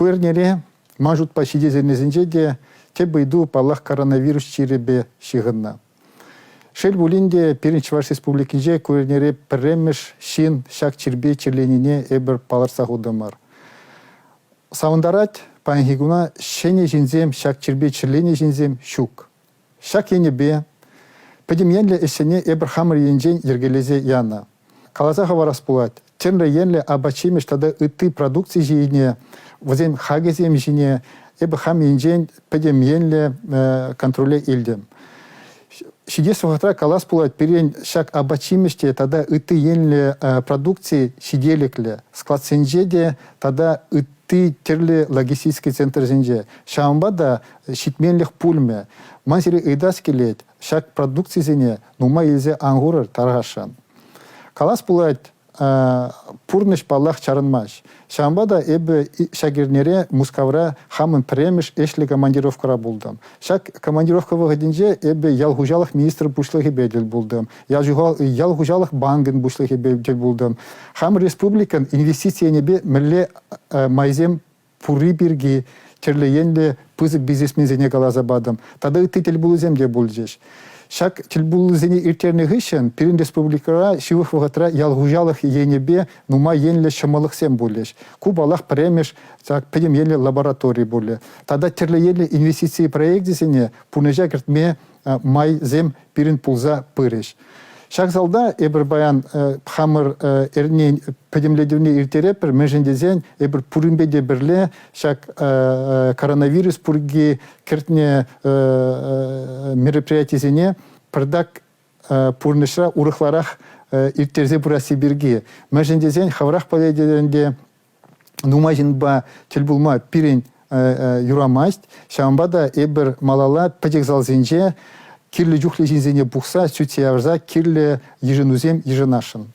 Ку эрнере ман шутпа ҫитес эрнесенче те тӗп ыйту, паллах, коронавирус чирӗпе ҫыхӑннӑ. Шел пулин те, пирӗн Чӑваш Республикинче ку эрнере пӗрремӗш ҫын ҫак чирпе чирленине эпир палӑртса хутӑмӑр. Савӑнтарать, паянхи куна ҫӗнӗ ҫынсем ҫак чирпе чирленӗ ҫынсем ҫук. Ҫак енӗпе пӗтӗм енлӗ ӗҫсене эпир хамӑр енчен йӗркелесе янӑ. Каласа хӑварас пулать, тӗрлӗ енлӗ апат-ҫимӗҫ тата ытти продукци ҫине, вӗсен хакӗсем ҫине эпӗ хам енчен пӗтӗм енлӗ контроле илтӗм. Ҫитес вӑхӑтра калас пулать, пирӗн ҫак апат-ҫимӗҫ те тата ытти енлӗ продукци ҫителӗклӗ. Складсенче те тата ытти тӗрлӗ логистический центрсенче. Ҫавӑнпа та ҫитменлӗх пулмӗ. Ман сире ыйтас килет, ҫак продукцисене нумай илсе ан хурӑр тархасшӑн. Калас пулать, пурнӑҫ, паллах, чарӑнмасть. Ҫавӑнпа та эпӗ ҫак эрнере Мускавра хамӑн пӗрремӗш ӗҫлӗ командировкӑра пултӑм. Ҫак командировка вӑхӑтӗнче эпӗ ял хуҫалӑх министр пуҫлӑхӗпе тӗл пултӑм, ял хуҫалӑх банкӗн пуҫлӑхӗпе тӗл пултӑм. Хамӑр республикӑн инвестици енӗпе мӗнле майсем пурри пирки тӗрлӗ енлӗ пысӑк бизнесменсене каласа патӑм. Тата ытти тӗлпулусем те пулчӗҫ. Ҫак тӗлпулусене ирттернӗ хыҫҫӑн пирӗн республикӑра ҫывӑх вӑхӑтра ял хуҫалӑх енӗпе нумай енлӗ ҫӑмӑллӑхсем пулӗҫ. Ку, паллах, пӗрремӗш ҫак пӗтӗм енлӗ лаборатори пулӗ. Тата тӗрлӗ енлӗ инвестици проекчӗсене пурнӑҫа кӗртме майсем пирӗн пулса пырӗҫ. Ҫак залта эпир паян хамӑр эрнен пӗтӗмлетӗвне ирттеретпӗр, мӗншӗн тесен эпир пуринпе те пӗрле ҫак коронавирус пурки кӗртнӗ мероприятисене пӗртак пурнӑҫра урӑхларах ирттерсе пырасси пирки. Мӗншӗн тесен хӑвӑрах пӗлетӗр ӗнтӗ, нумай ҫынпа тӗл пулма пирӗн юрамасть. Ҫавӑнпа та эпир малалла пӗчӗк залсенче кирлӗ чухлӗ ҫынсене пухса, сӳтсе явса кирлӗ йышӑнусем йышӑнасшӑн.